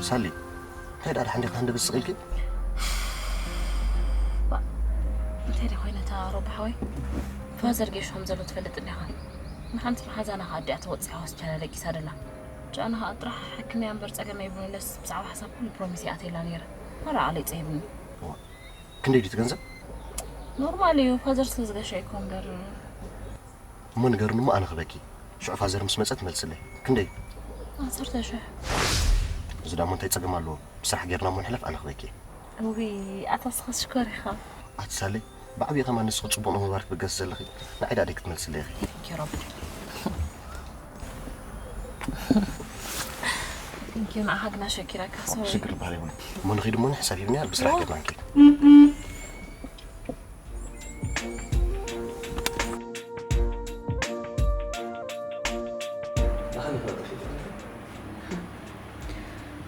ሳሊ፣ እንታይ ደኣ ደሓን ዲኻ? ክንዲ ብስቕ ኢልኪ? እንታይ ደ ኮይነ እታ ሮባ ሓወይ? ፋዘር ጌሽ ከም ዘሎ ትፈልጥ እንዲኻ። ንሓንቲ መሓዛና ከኣ ኣዲኣ ተወፂኣ ሆስፒታል ኣለቂሳ ደላ። ጃና ከኣ ጥራሕ ሕክምያ እምበር ጸገም ኣይብሉለስ ብዛዕባ ሓሳብ ኩሉ ፕሮሚስ ይኣተየላ ነይረ። ማራ ዓለይ ጸይብኒ። ክንደይ ድዩ እቲ ገንዘብ? ኖርማል እዩ ፋዘር ስለ ዝገሸ ይኮ እምበር እሞ ንገርኒ እሞ ኣነ ክበኪ። ሽዑ ፋዘር ምስ መጸ ትመልስለይ። ክንደይ? ዓሰርተ ሽሕ። እዚ ዳሞ እንታይ ጸገም ኣለዎ? ብስራሕ ጌርና እሞ ንሕለፍ ኣነ ክበኪ። እዊ ኣታ ስኸ ሽኮር ኢኻ። ኣቲ ሳለይ ብዓብዪ ከማን ንስኺ ጽቡቕ ንምግባር ትብገሲ ዘለኺ ንዓይ ደኣ ደይ ክትመልስለይ ኢኺ። ቴንኪ ሮቢ። ቴንኪ ንዓኻ ግና ሸኪረካ ሶሪ። ሽግር በሃል የብሉን። እሞ ንኺድ እሞ ንሕሳብ ሂብኒ ብስራሕ ጌርና ንከይድ።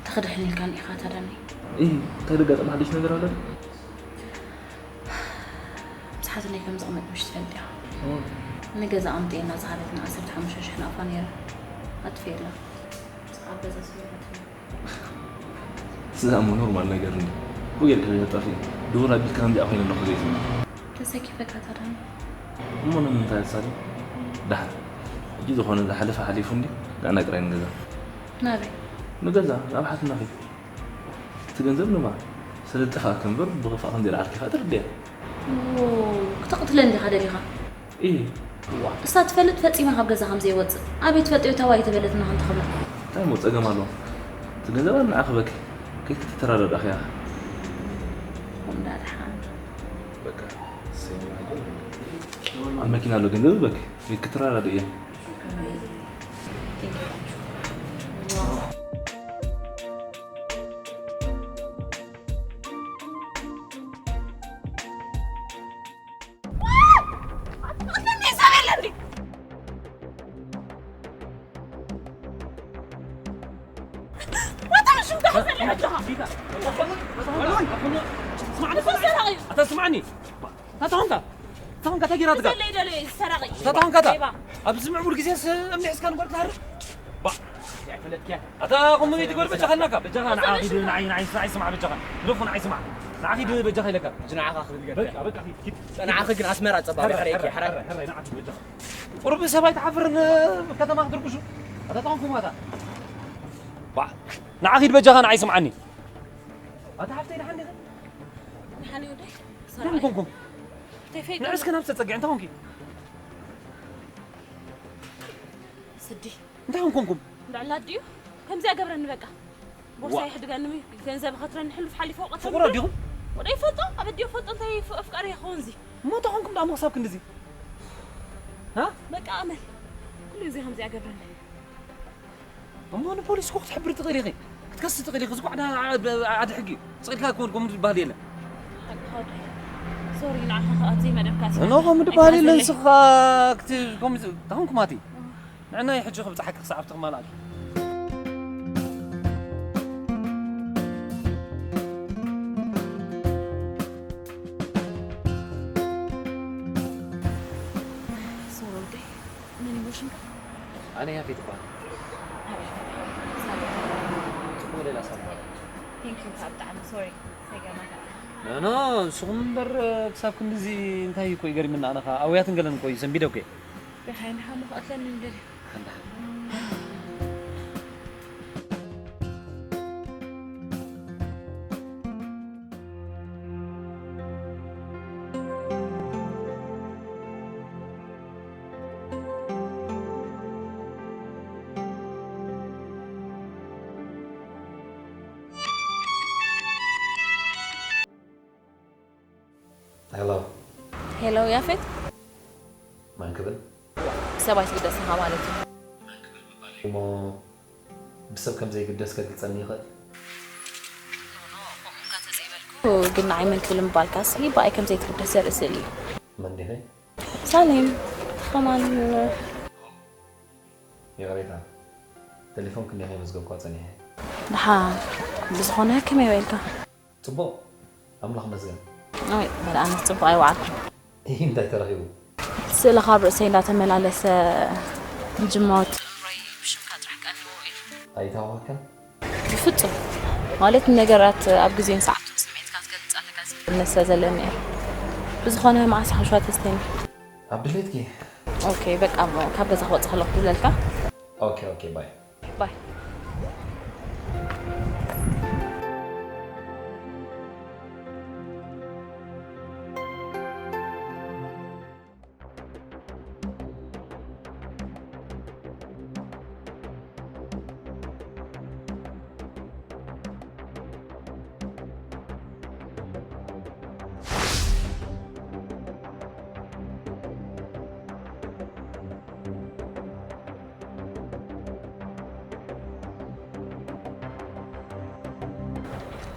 ተኽድሕን ኢልካን ኢኻ ታዳኒ። እይ እንታይ ደጋጠም ሓድሽ ነገር ኣሎ? ምስ ሓትነይ ከም ዝቕመጥ ምሽ ትፈልጥ ኢኻ። ንገዛ ኣምጥየና ዝሃበትና ዓሰርተ ሓሙሽተ ሽሕ ናቕፋ ነይረ። ኣጥፍኤላ። ኣብ ገዛ ስለ እዛ እሞ ኖርማል ነገር እንዲ ብጌር ከመይ ተጠፊ ድውር ኣቢልካ ከምዚኣ ኮይነ ኣለኹ ዘይትብል። ተሰኪፈካ ታዳኒ። እሞ ንምንታይ ኣሳሊ? ደሓን ሕጂ ዝኾነ ዝሓለፈ ሓሊፉ እንዲ ንዕና ጥራይ ንገዛ። ናበይ? ንገዛ ናብ ሓትናኺ። እቲ ገንዘብ ንባ ስለ ዝጠፋእኪ እምበር ብኽፋእ ከምዘይለዓልኪ ከዓ ተረዲኣ። ክተቕትለ እንዲኻ ደሊኻ? እየ። እዋ። እሳ ትፈልጥ ፈጺማ ካብ ገዛ ከም ዘይወጽእ። ኣበይ ትፈልጥዮ ታዋይ ተበለትና ክንተኸብላ። እንታይ እሞ ጸገም ኣለዎ? እቲ ገንዘብ ኣብ ንዓ ክበኪ። ከይትተራዳዳኺ ኢኻ። እንዳ ደሓን። በቃ ሰይማ። ኣብ መኪና ኣሎ ገንዘብ በኪ። ከይትተራዳዳ እየ። ኣታ ስምዓኒ፣ ኣታ ተኾንካ፣ ተኾንካ፣ እንታይ ጌራትካ? ዘለይ ደለይ ዝሰራቂ። ኣታ ተኾንካ፣ ኣታ ሌባ። ኣብዚ ምዕቡል ግዜ ስ-፣ እምኒ ሒዝካ ንጓል ትሃርም? ባ፣ ኣይፈለጥክያ። ኣታ ቁም ትግበር በጃኻ ኣለካ። በጃኻ ንዓ ኺድ፣ ንዓይ፣ ንዓይ፣ ንዓይ ስማዕ በጃኻ። ግደፎ ንዓይ ስማዕ። ንዓ ኺድ በጃኻ ኢለካ። ሕጂ ንዓኻ ክብል ገርካ። በቃ፣ በቃ፣ ኪድ፣ ኪድ። ንዓኺ ግን ኣስመራ ጸባብ ሕራይ፣ ሕራይ፣ ሕራይ፣ ሕራይ፣ ንዓ ኪድ በጃኻ። ቁሩብ ሰብ ኣይትሓፍርን፣ ከተማ ክትርብሹ። ኣታ ተኾንኩም ኣታ። ባ፣ ንዓ ኺድ በጃኻ ንዓይ ስምዓኒ። ኣታ ሓፍተይ ደሓን ዲኺ? ደሓን እየ ወደይ። እንታይ ኮንኩም? ተፈይዶ። ንዕስኪ ናብ ተጸግዒ እንታይ ኮንኪ? ስዲ። እንታይ ኮንኩም? ልዕላ ድዩ? ከምዚኣ ገብረኒ በቃ። ቦርሳ ዋ። ይሕድገኒ፣ ገንዘብ ኸትረኒ፣ ሕሉፍ ሓሊፎ ቀትሪ ፍቕሮ ምድሪ። ዲኹም? ወደ ይፈልጦ፣ ኣብ ኣዲዮ ፈልጦ፣ እንታይ ፍ-፣ ኣፍቃሪ ይኸውን እዚ? እሞ እንታይ ኮንኩም ደኣ ክሳብ ክንድዚ? ሃ? በቃ ኣመል። ኩሉ ግዜ ከምዚኣ ገብረኒ። እሞ ንፖሊስ እኮ ክትሕብሪ ትኽእሊ ኢኺ። ክትከሲ ትኽእሊ ኢኺ። እዚ እኮ ዓዳ-፣ ዓዲ ሕጊ እዩ። ስቕ ኢልካ እኮ ከምኡ ዝበሃል የለን። ሓቅኻ ወደይ። ሶሪ፣ ንዓኻ ኸኣ ዘይመደብካ እቲና እኖ ከምኡ ዝበሃል የለን። ኣይትሓዘለይ። ንስኻ ክት-፣ ከምኡ ዝ-፣ እንታይ ኮንኩም ኣቲ? ንዕናይ ሕጂ ክብጽሓኪ ክሳዕ ኣብቲ ክማልኣኪ። ሶሪ ወደይ፣ መን ይቦሽንካ? ኣነ ያፌት ይበሃል። ኣቤት፣ ሰላም። ጽቡቕ ሌላ ሰላም። ቴንክ ዩ፣ ካብ ብጣዕሚ ሶሪ፣ ሰገናካ። ኖ፣ ኖ፣ ንስኹም እምበር ክሳብ ክንድዚ እንታይ እኮ ይገርምና፣ ኣነ ኸኣ ኣውያትን ገለን እኮ እዩ ሰንቢደ እኮ እየ። ብሓይኒ ሓሙ ክቐትለኒ እንደልዩ። ሓንዳ። ሄሎ። ሄሎ ያፌት። መን ክብል? ሰብ ኣይትግደስ ኢኻ ማለት እዩ። እሞ ብሰብ ከም ዘይግደስ ከግልጸኒ ይኽእል? ግን ንዓይ መን ክብል ምባልካስ ብኣይ ከም ዘይትግደስ ዘርኢ ስእሊ እዩ። መን ዲኺ? ሳሌም፣ ከማን ይቕሬታ፣ ቴሌፎን ክንደይ ከይመዝገብኳ ጸኒሐ። ደሓን፣ ብዝኾነ ከመይ ውዒልካ? ጽቡቕ፣ ኣምላኽ ይመስገን። ኣይ፣ በል ኣነስ ጽቡቕ ኣይወዓልኩን። እሂ፣ እንታይ ተረኺቡ? ስእልኻ ኣብ ርእሰይ እንዳተመላለሰ ጅማዎት ኣእምሮይ ብሽምካ ጥራሕ ቀንዎ እዩ። ኣይተሃዋህካን? ፍጹም። ማለት፣ ነገራት ኣብ ግዜን ሰዓቱን ስምዒትካ ትገልጽ ኣለካ ዝብል እምነት ስለ ዘለኒ እየ። ብዝኾነ፣ መዓስ ሓሸዋ ተስተኒ? ኣብ ድሌትኪ። ኦኬ፣ በቃ፣ እሞ ካብ ገዛ ክወጽእ ከለኹ ክብለልካ። ኦኬ፣ ኦኬ፣ ባይ። ባይ።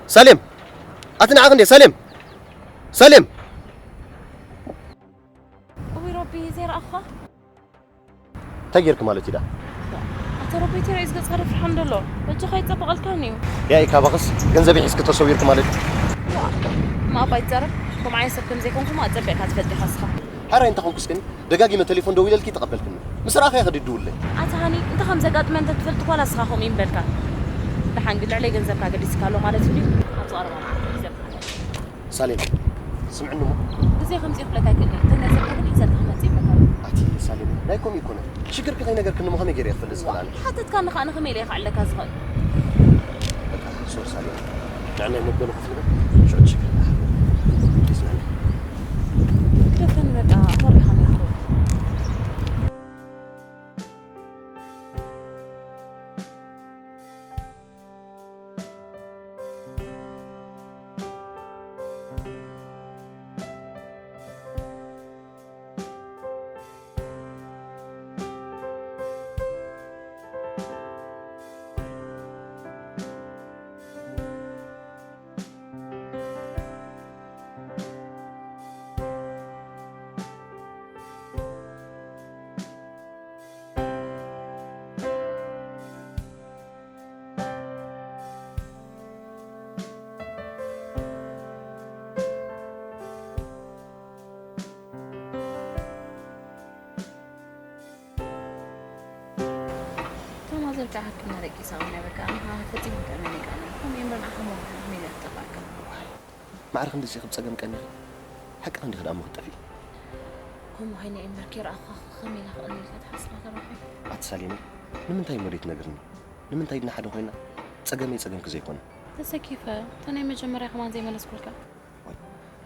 ሳሌም! ኣቲ ንዓኽ እንዴ? ሳሌም! ሳሌም! እውይ፣ ሮቢ፣ ዘይረኣኹኻ? እንታይ ጌርክ ማለት እዩ ዳ? ኣታ ሮቢ፣ እቲ ርእስ ገጽካ ዶ ፍርሓን ደሎ? በጃኻ ይጸበቐልካኒ እዩ። ያኢ፣ ካባኽስ ገንዘበይ ሒዝኪ ተሰዊርኪ ማለት እዩ? ዋ፣ እማ ኣባ ይትዛረብ። ከምዓይ ሰብ ከም ዘይኮንኩ እማ ኣጸቢቕካ ትፈልጥ ኢኻ እስኻ። ሓራይ እንተኾንኩስ ግን ደጋጊመ ቴሌፎን ደዊለልኪ ተቐበልክኒ። ምስ ረኣኸ ኢኺ ድድውለይ። ኣታ ሃኒ፣ እንታይ ከም ዘጋጥመ እንተ ትፈልጥ እኳ ላስኻ ከምኡ ይምበልካ። ደሓን ግን ልዕለይ ገንዘብካ ገዲስካ ኣሎ ማለት እዩ ድዩ? ኣብዚ ቀረባ መዓልቲ ሒዘልካ። ሳሌም፣ ስምዕኒ እሞ። ግዜ ከምጽእ ክብለካ ኣይክእልን እየ። እተን ገንዘብካ ግን ሒዘልካ ክመጽእ ይብለካ ኣለኹ። ኣቲ ሳሌም፣ ናይ ኮም ይኮነ። ሽግርኪ ከይነገርክኒ እሞ ከመይ ገይረ እየ ክፈልጥ ዝኽእል ኣነ? ሓተትካኒ ከኣ ንኸመይ ኢለ እየ ክዕለካ ዝኽእል? በቃ፣ ሶሪ ሳሌም። ንዕናይ መበሉ ክፍልበ፣ ሽዑ ትሽግር። ፕሊዝ፣ ንዕናይ። ግደፈኒ በቃ፣ ኣኾሪኻኒ ኢኻ። እቶም ኣዘልካ ሕክምና ደቂሳ እውን ነበርካ፣ ኣንኻ ፈጺሙ ከመይ ነቃኒ፣ ከምኡ እምበር ንዓኻ ሞት ሜላ ትጠፋእካ። ማዕረ ክንድዚ ኢኺ ብጸገም ቀኒኺ? ሓቂ እንዲኺ ደኣ እሞ ክትጠፍኢ? ከምኡ ኮይነ እምበር ከይረኣኹኻ ከመይ ኢላ ክቐኒ ኢልካ ትሓስብ ኣለኻ? ኣቲ ሳሌመይ፣ ንምንታይ እሞ ዘይትነግርኒ? ንምንታይ ድና ሓደ ኮይና ጸገመይ ጸገምኪ ዘይኮነ? ተሰኪፈ፣ እታ ናይ መጀመርያ ከማን ዘይመለስኩልካ። ዋይ፣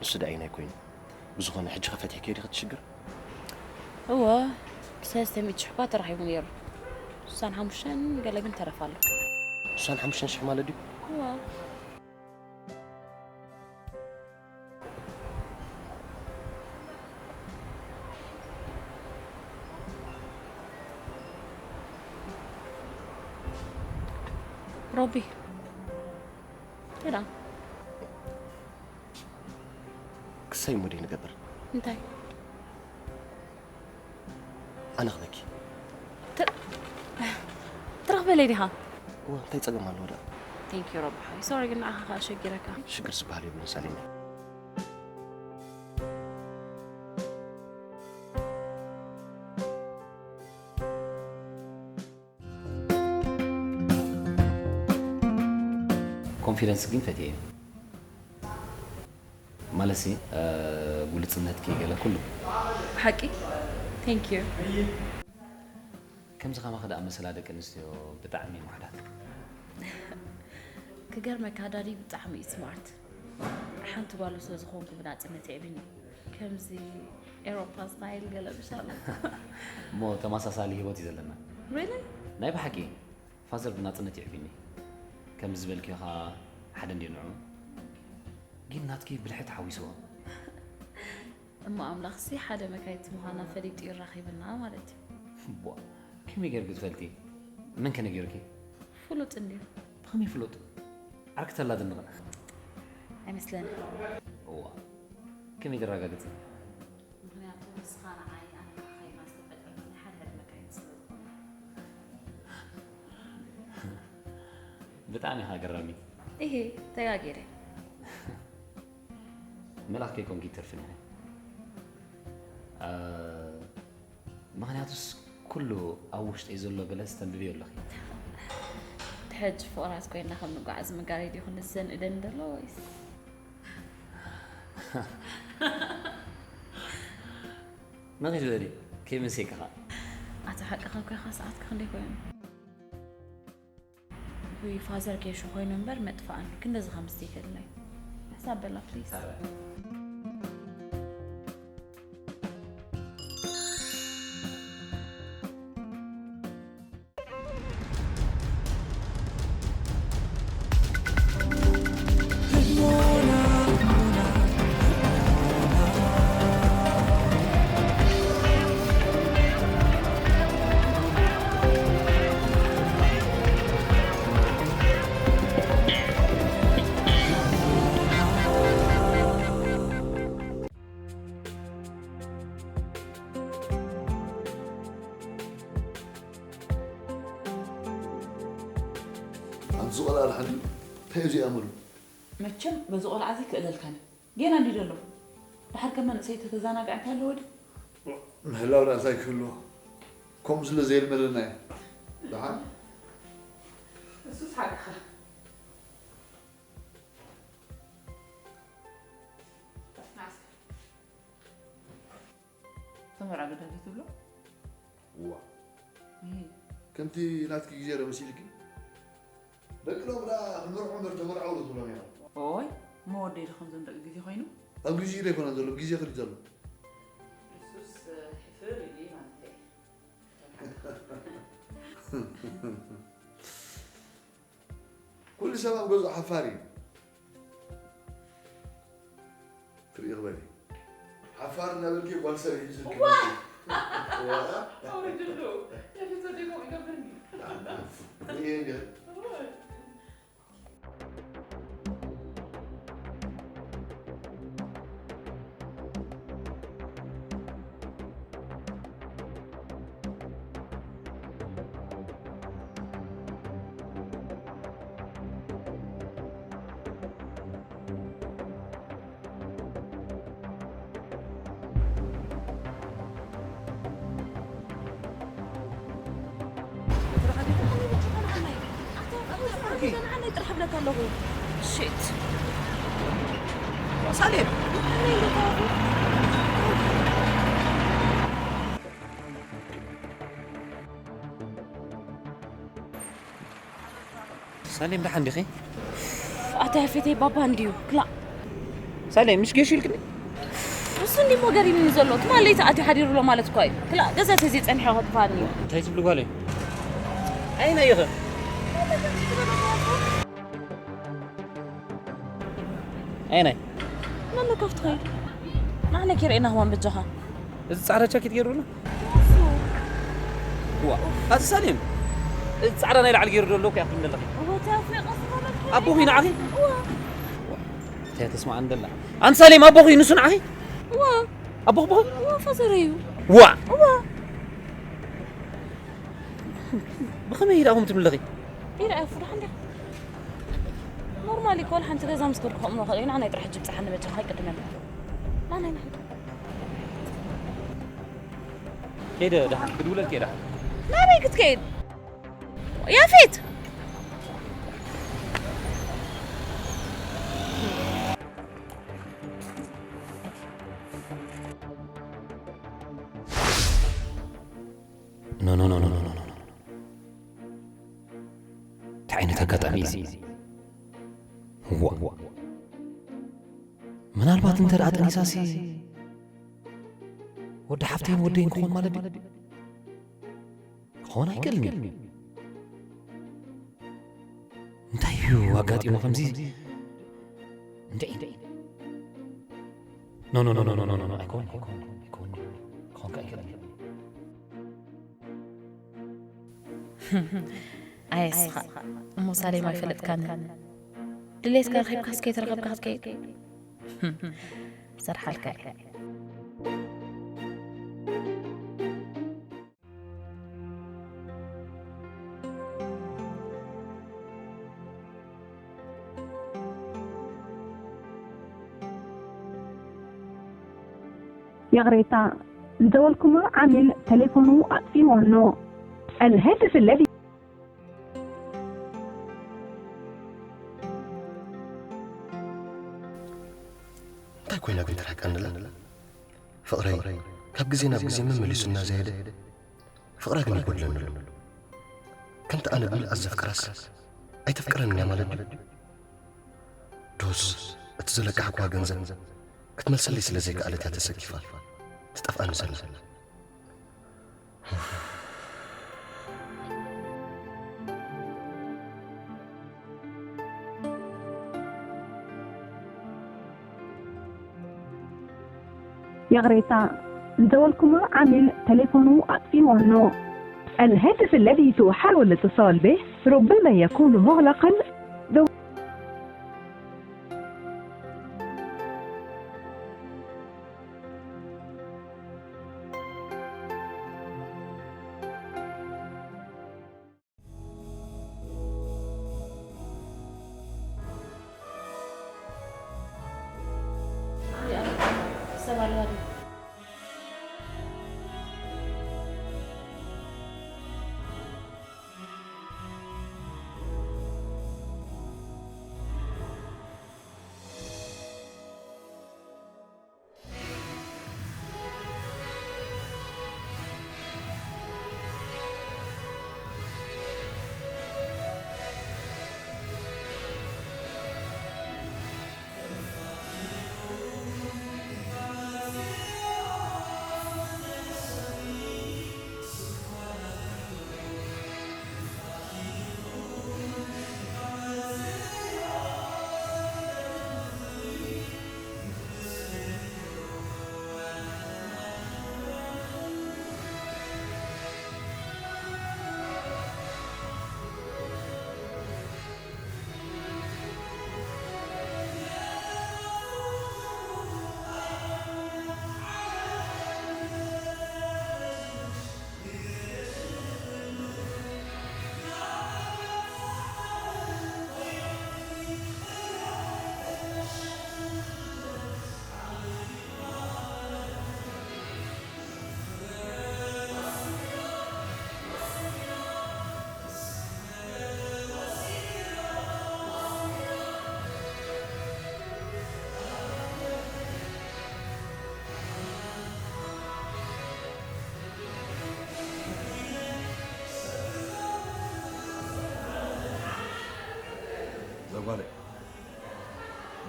ንሱ ደኣ ኣይናይ ኮይኑ። ብዝኾነ ሕጂ ከ ፈቲሕክዮ ዲኺ እቲ ሽግር? እወ፣ ብሰለስተ ሚእቲ ሽሕ እኳ ተራኺቡ ነይሩ። ስሳን ሓሙሽተን ገለ ግን ተረፍ ኣሎ። ስሳን ሓሙሽተን ሽሕ ማለት ድዩ? እወ። ሮቢ። ቴዳ። ክሳይ እሞ ደይ ንገብር። እንታይ? ኣነ ክበኪ። ተ-፣ ትረኽበለይ ዲኻ? እዋ፣ እንታይ ጸገም ኣለዎ ደኣ? Thank you ሮቢ ሓወይ። ሶሪ ግን ንዓኻ ከኣ ሸጊረካ። ሽግር ዝበሃል የብሉን ሳሌመይ። ኮንፊደንስ ግን ፈትየ እየ። ማለትሲ፣ እ፣ ግሉጽነትኪ ገለ ኩሉ። ብሓቂ? Thank you። ከምዚ ከማኺ ደኣ መሰላ ደቂ ኣንስትዮ ብጣዕሚ ምሕዳት። ክገርመካ ዳዲ ብጣዕሚ እዩ ስማርት። ሓንቲ ጓሉ ስለ ዝኾንኩ ብናጽነት የዕብኒ። ከምዚ ኤውሮፓ ስታይል ገለ ምሽ ኣሎ። እሞ ተመሳሳሊ ህይወት እዩ ዘለና። Really? ናይ ብሓቂ ፋዘር ብናጽነት የዕብኒ። ከምዚ ዝበልክዮ ኸኣ ሓደ እንድዩ ንዑ። ግን ናትኪ ብልሒ ተሓዊስዎ። እሞ ኣምላኽሲ ሓደ መካይድቲ ምዃና ፈሊጡ እዩ ኣራኺብና ማለት እዩ። ቧ፣ ከመይ ጌርኪ ትፈልጢ? መን ከ ነጊሩኪ? ፍሉጥ እንድዩ። ብኸመይ ፍሉጥ? ዓርኪ ተላ ድንቕን። ኣይመስለንን። እዋ፣ ከመይ ተረጋግጺ? ምኽንያቱ ንስኻ ንዓይ፣ ኣነ ንዓኻ ኢና ዝተፈጠርና፣ ናይ ሓደ ሓደ መካይድቲ ስለ ዝኾና። ብጣዕሚ ኢኻ ገራሚት። እሄ፣ ተጋጊረ። መልኣኽ ከይኮንኪ ይተርፍን ኢኺ። እ፣ ምኽንያቱስ ኩሉ ኣብ ውሽጠይ ዘሎ ገለስ ተንብብዮ ኣለኺ። ድሕሪ ሕጂ ፍቕራት ኮይና ከም ንጓዓዝ ምጋሪ ዲኹ ንዘን እደን ዘሎ ወይስ? መኺ ዝበሊ ከይመሰይክኻ። ኣታ ሓቅኻ እኮ ኢኻ፣ ሰዓትካ ክንደይ ኮይኑ? ውይ ፋዘር ጌሾ ኮይኑ እምበር መጥፋእኒ። ክንደዚ ከም ዝትይክልናይ። ሕሳብ በላ ፕሊዝ። ኣንቲ ዝቆልዓ ደሓን ድዩ? እንታይ እዩ እዚ ኣእምሩ? መቸም በዚ ቆልዓ እዚ ክእለልካኒ። ጌና እንዲ ዘሎ። ደሓር ከ መንእሰይ ተተዛናግዐ እንታይ ኣለዎ ድዩ? ምህላው ደኣ እንታይ ክህልዎ? ከምኡ ስለ ዘየልመደና እዩ። ደሓን? እሱስ ሓቅኻ። ናስቲ። ተመርዓ ግዳ ዘይትብሎ? እዋ። እህ። ከምቲ ናትኪ ግዜ ዶ መሲልኪ? ደቂ ሎሚ ደኣ ክንመርዖ እምበር ተመርዓው ዶ ትብሎም ኢኹም? ኦይ፣ መወደይ ዶ ከምዞም ደቂ ግዜ ኮይኑ? ኣብ ግዜኡ ዶ ኣይኮነን ዘሎ፣ ብግዜ ክሪድ ዘሎ። ንሱስ ሕፍር ኢሉ እዩ ማለት እዩ። ኩሉ ሰብ ኣብ ገዝኡ ሓፋር እዩ። ትርኢ ክበል እዩ። ሓፋር እናበልኪ ጓል ሰብ ይሕዝልኪ ዋ! መሲሉ። ዋ! ኣውርድሉ። የፊት ወዲኩም ይገብርኒ። ይሄ እንዲያ። ጥራሕ እብለካ ኣለኹ። ሽት። ሳሌም። ሳሌም ደሓን ዲኺ? ኣታ ያፌተይ ባባ እንድዩ ክላእ። ሳሌም ምሽ ጌሽ ኢልክኒ? እሱ እንዲሞ ገሪምኒ ዘሎ ትማል ለይቲ ኣትዩ ሓዲሩ ኣሎ ማለት እኳ እዩ። ክላእ ገዛ ተዘይ ጸኒሐ ከጥፋኒ እዩ። እንታይ ትብሊ ጓለይ? ኣይነ ኢኺ? ኣይናይ? መን ካብቲ ኸይድ? ንዓነ ኪርኤና ህዋን በጃኻ። እዚ ጻዕዳ ጃኬት ገይሩ ኣሎ? ዋ፣ ኣዚ ሳሌም፣ እዚ ጻዕዳ ናይ ላዕሊ ገይሩ ዘሎ እኮ ያፍልም ዘለኺ። እወ፣ ታፊ ቀስ በለካ። ኣቦኺ ንዓኺ? እወ። እንታይ ተስማዕ እንደላ? ኣንቲ ሳሌም ኣቦኺ ንሱ ንዓኺ? እወ። ኣቦኺ ቦኺ? እወ፣ ፋዘረይ እዩ። ዋ። እወ። ብኸመይ ኢዳ ኹም ትምለኺ? ኢዳ እያ ፍሩሕ እንዲያ። ኖርማል እዩ፣ ኮል ሓንቲ ገዛ ምስ ከድኩ ከምኡ ኸእል ኢና፣ ናይ ጥራሕ ጅብ ጸሓን ንበጃኻ ኣይቅድመን። ናናይ ናናይ። ከይደ ደሓን ክድውለልኪ እየ ደሓን። ናበይ ክትከይድ? ያፌት! ኖ፣ ኖ፣ ኖ፣ ኖ፣ ኖ፣ ኖ፣ ኖ። እንታይ ዓይነት ኣጋጣሚ እዩ እዚ? ዋ። ምናልባት እንተ ደኣ ጠኒሳሲ ወዲ ሓፍተይን ወደይን ክኾን ማለት ድዩ? ክኾን ኣይክእልን እዩ። እንታይ እዩ ኣጋጢሙ ከምዚ? እንድዒ። ኖ፣ ኖ፣ ኖ፣ ኣይኮን፣ ኣይኮን፣ ኣይኮን። ክኾን ከኣ ኣይክእልን እዩ። ኣየ እስኻ፣ እሞ ሳሌም ኣይፈለጥካንን። ድሌትካ ረኺብካስ ከይተረኸብካ ክትከይድ? ሰርሓልካ እየ። ይቕሬታ፣ ዝደወልኩምሉ ዓሚል ተሌፎኑ ኣጥፊእዎ ኣሎ። الهاتف الذي እንታይ ኮይና ግን ትርሕቀኒ ኣላ? ፍቕረይ ካብ ግዜ ናብ ግዜ መመሊሱ እናዘየደ፣ ፍቕራ ግን ይጎድለኒ ኣሎ። ከምቲ ኣነ ብምልኣት ዘፍቅራስ ኣይተፍቅረንን እያ ማለት ድዩ? ዶስ እቲ ዘለቃሕኩዋ ገንዘብ ክትመልሰለይ ስለ ዘይከኣለት እያ ተሰኪፋ ትጠፍኣኒ ዘላ? ይቕሬታ፣ ዝደወልኩምሉ ዓሚል ተሌፎኑ ኣጥፊእዎ ኣሎ። الهاتف الذي تحاول الاتصال به ربما يكون مغلقا. ዛጓለ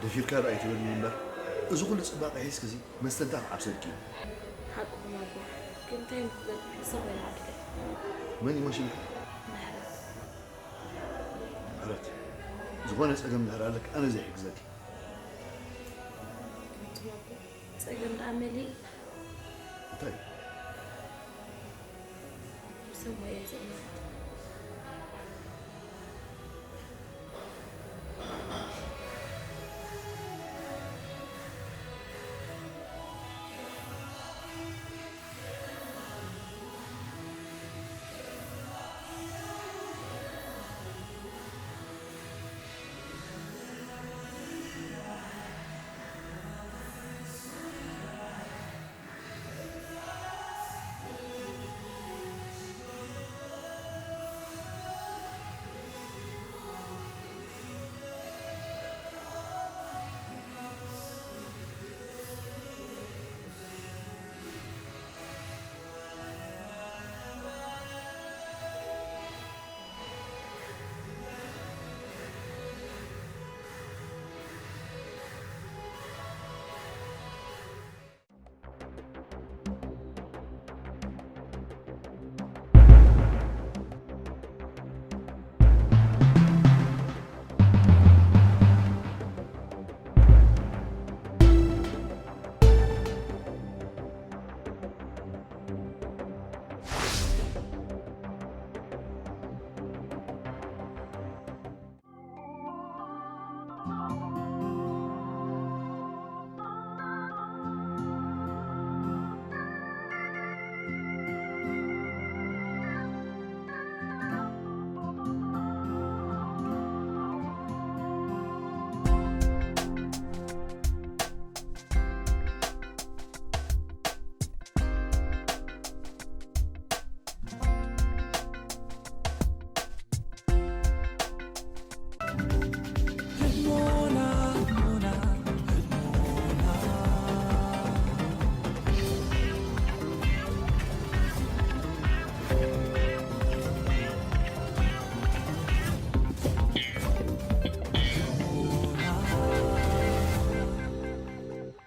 ደፊርካ ዶ ኣይትበልኒ እምበር፣ እዚ ኩሉ ጽባቐ ሒዝኪ እዚ መስተንክር ክዓብሰልኪ እዩ። ሓቅኹም ኣቦ፣ ግን እንታይ እሞ ክገብር፣ ንሳ ኮይና ዓዲለይ። መን እዩ መሲልካ? ምሕረት። ምሕረት፣ ዝኾነ ጸገም እንድሕር ኣለኪ ኣነ ዘይሕግዘኪ። ኣንቱም ኣቦ፣ ጸገም ደኣ መሊእ። እንታይ? ሰብ ሞያ እዩ ዘመልክት።